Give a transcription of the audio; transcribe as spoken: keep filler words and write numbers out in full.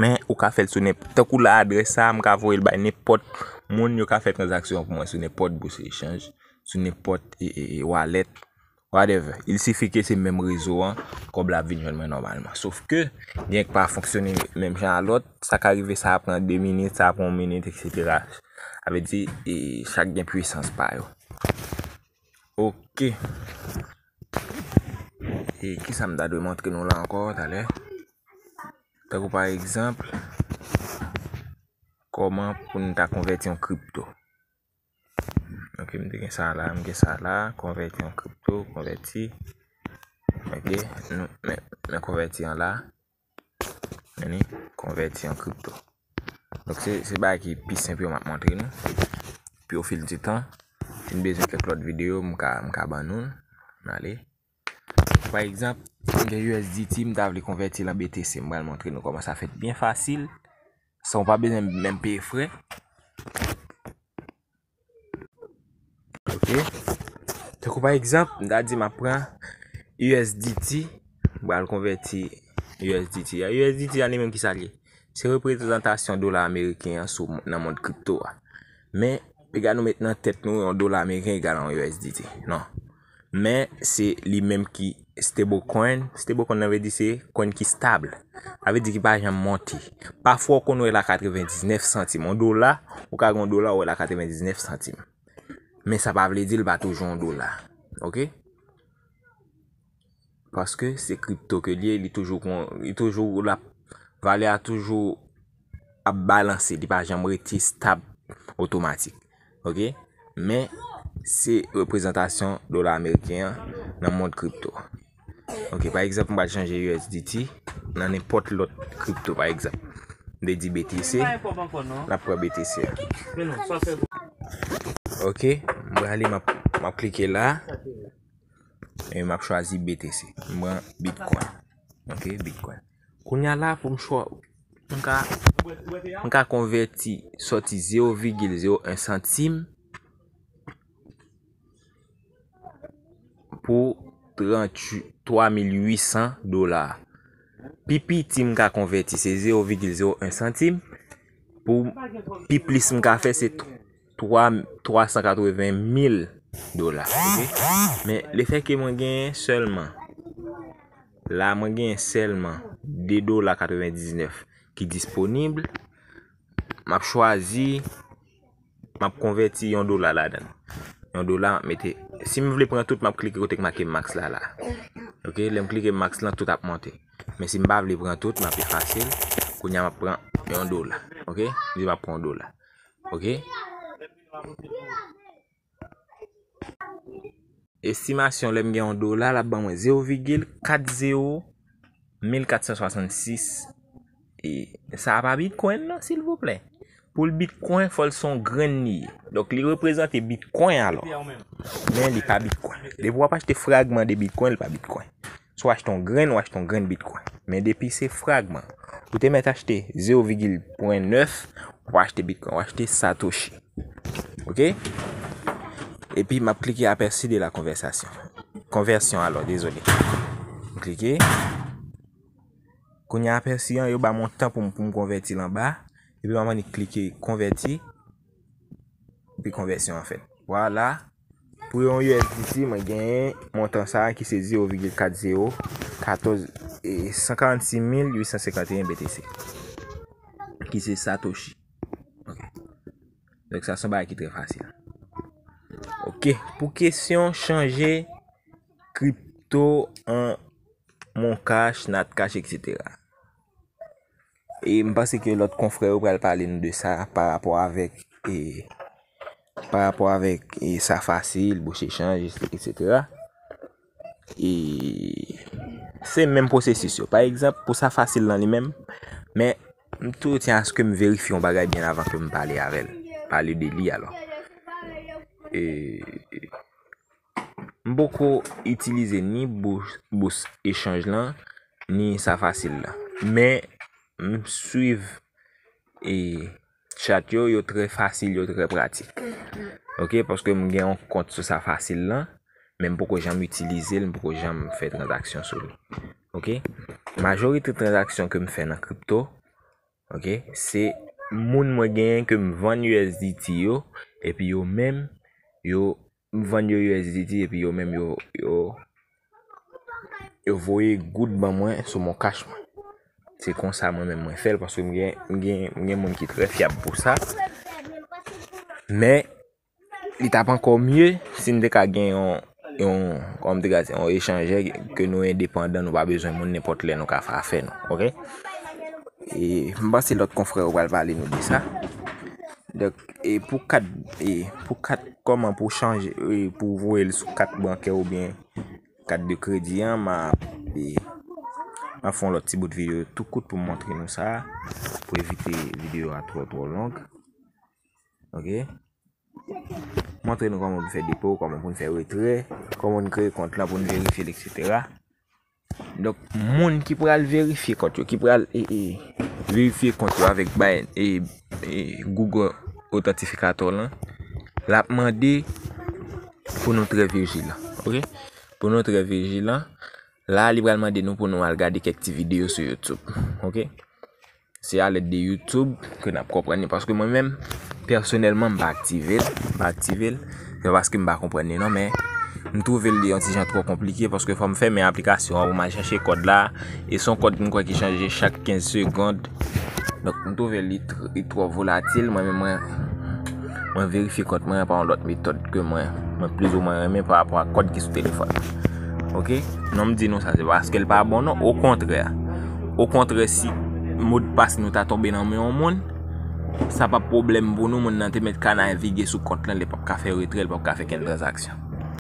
Men ou ka fè l sou nenpòt, tankou la, adrès sa a, m ka voye l bay nenpòt moun, yo ka fè tranzaksyon pou mwen sou nenpòt bous echanj, sou nenpòt e, e, e, wallet, whatever. Il suffit ke se menm rezo an, kòb la ap vin jwenn mwen nòmalman. Sof ke, gen k pa fonksyone menm jan a lòt, sa ka rive, sa ap pran de minit, sa ap pran yon minit, et cetera. Sa vle di, e, chak gen pwisans pa yo. Ok. E kisa m ta dwe montre nou la ankò talè? Tankou pa egzanp, kòman pou n ta konvèti yon kripto. Ok, m te gen sa la, m gen sa la, konvèti yon kripto, konvèti. Ok, nou, men, men konvèti an la. Men li konvèti an kripto. Donk, se, se bagay ki pi senp yo m ap montre nou. Pi o fil di tan, si n bezwen kèk lòt videyo, m ka, m ka ban nou l. N ale. Pa egzanp, m gen U S D T, m ta vle konvèti l an B T C. M pral montre nou kòman sa fèt byen fasil, san w pa bezwen menm peye frè. Ok. Tankou pa egzanp, m ta di m ap pran U S D T, m pral konvèti U S D T a. U S D T a li menm ki sa l ye? Se reprezantasyon dola ameriken an sou, nan mond kripto a. Men, piga nou met nan tèt nou yon dola ameriken egal a yon U S D T. Non. Men, se li menm ki stablecoin. Stablecoin nan vle di se coin ki stab. Sa vle di ki pa janm monte. Pafwa, w konn wè l a katrevendiznèf santim. Yon dola, ou ka gen yon dola, ou wè l a katrevendiznèf santim. Men sa pa vle di l pa toujou yon dola. Ok? Paske se kripto ke l ye, li toujou kon, li toujou la, valè a toujou ap balanse, li pa janm rete stab otomatik. Ok? Men, se reprezantasyon dola ameriken an nan mond kripto. Ok, pa egzanp, m pral chanje U S D T nan nenpòt lòt kripto, pa egzanp. M te di B T C, l ap pran B T C a. Ok, m prale, m ap, m ap klike la. E m ap chwazi B T C. M pran Bitcoin. Ok, Bitcoin. Kounye a la, pou m chwa, m ka, m ka konvèti, sòti zewo vigil zewo en santim pou tranntwa mil uitsan dola. Pi piti m ka konvèti se zewo vigil zewo en santim. Pou pi plis m ka fè se twa, twa san katreven mil dola. Ok? Men lefètke mwen genyen sèlman, la mwen genyen sèlman de dola katrevendiznèf ki disponib, m ap chwazi, m ap konvèti yon dola ladan l. Yon dola, m ap mete, si m vle pran tout, m ap klike kote k make max la, la. Ok, lè m klike max lan, tout ap monte. Men si m pa vle pran tout, m ap efase l. Kounye a, m ap pran yon dola. Ok? M di m ap pran yon dola. Ok? Estimasyon lè m gen yon dola, l ap ban mwen zewo vigil kat zewo mil kat san swasannsis. E sa a pa Bitcoin non, silvouplè. Pou l Bitcoin, fò l se yon grenn li ye. Donk, li reprezante Bitcoin alò. Men li pa Bitcoin. Depi w ap achte fragman de Bitcoin, li pa Bitcoin. Si w achte yon grenn, w achte yon grenn Bitcoin. Men depi se fragman, ou te mèt achte zewo vigil pwen nèf, w achte Bitcoin, w achte Satoshi. Ok? Epi m ap klike aperçu de la conversation. Konvèsyon alò, dezole. M klike. Kounye a aperçu an, yo ba m yon tan pou m, pou m konvèti l anba. Epi m ap annik klike konvèti. Epi konvèsyon an fèt. Vwala. Pou yon U S D T, mwen genyen montan sa a ki se zewo vigil kat zewo katòz, e, san karannsis mil uit san senkanteyen B T C. Ki se Satoshi. Ok. Donk sa se yon bagay ki trè fasil. Ok. Pou kesyon chanje kripto an Moncash, Natcash, et cetera. E m panse ke lòt konfrè yo pral pale nou de sa pa rapò avèk, e, pa rapò avèk, e, sa fasil, bous echanj, et cetera. E se menm pwosesis yo. Pa egzanp, pou sa fasil lan li menm, men m toujou tyen aske m verifye yon bagay byen avan ke m pale avè l. Pale de li alò. E, M poko itilize ni bous, bous echanj lan, ni sa fasil la. Men, m swiv, e, chat yo, yo trè fasil, yo trè pratik. Ok, paske m gen yon kont sou sa fasil lan, men m poko janm itilize l, m poko janm fè tranzaksyon sou li. Ok? Majorite tranzaksyon ke m fè nan kripto, Ok, se moun mwen genyen ke m vann U S D T yo, epi yo menm, yo, m vann yo U S D T, epi yo menm, yo, yo, yo voye goud ban mwen sou Moncash mwen. Se konsa mwen menm mwen fè l, paske m gen, m gen, m gen moun ki trè fyab pou sa. Men, li t ap ankò mye si n te ka gen yon, yon, kòman m te ka di, yon echanjè ke nou endepandan, nou pa bezwen moun, nenpòt lè nou ka fè afè nou, ok? E m panse lòt konfrè yo pral pale nou de sa. Donk, e pou kat, e pou kat, kòman pou chanje, e pou voye l sou kat bankè oubyen kat de kredi an, m a, e, m a fè yon lòt ti bout videyo tou kout pou m montre nou sa, pou evite videyo a twò, twò long. Ok? Montre nou kòman pou n fè depo, kòman pou n fè retrè, kòman pou n kreye kont la pou n verifye l, et cetera. Donk, moun ki pral verifye kont yo, ki pral, e, e, verifye kont yo avèk bay, e, e, Google Authentificator lan, l ap mande pou nou trè vijilan, ok? Pou nou trè vijilan, la, li pral mande nou pou nou al gade kèk ti videyo sou YouTube, ok? Se alèd de YouTube ke n ap konprann li, paske mwen menm, pèsonèlman, m pa aktive l, m pa aktive l. Se pa paske m pa konprann li non, men m twouve l yon ti jan twò konplike, paske fò m fèmen aplikasyon an pou m al chèche kòd la, e se yon kòd m kwè ki chanje chak kenz segonn. Donk, m twouve li tr-, li twò volatil, mwen menm, mwen, mwen verifye kont mwen pa yon lòt metòd ke mwen, mwen plizoumwen renmen pa rapò a kòd ki sou telefòn. Ok? Non, m di nou sa, se pa paske l pa bon non, okontrè. Okontrè, si modpas nou ta tonbe nan men yon moun, sa p ap pwoblèm pou nou, moun nan te mèt ka navige sou kont lan, li p ap ka fè retrè, li p ap ka fè kenn tranzaksyon.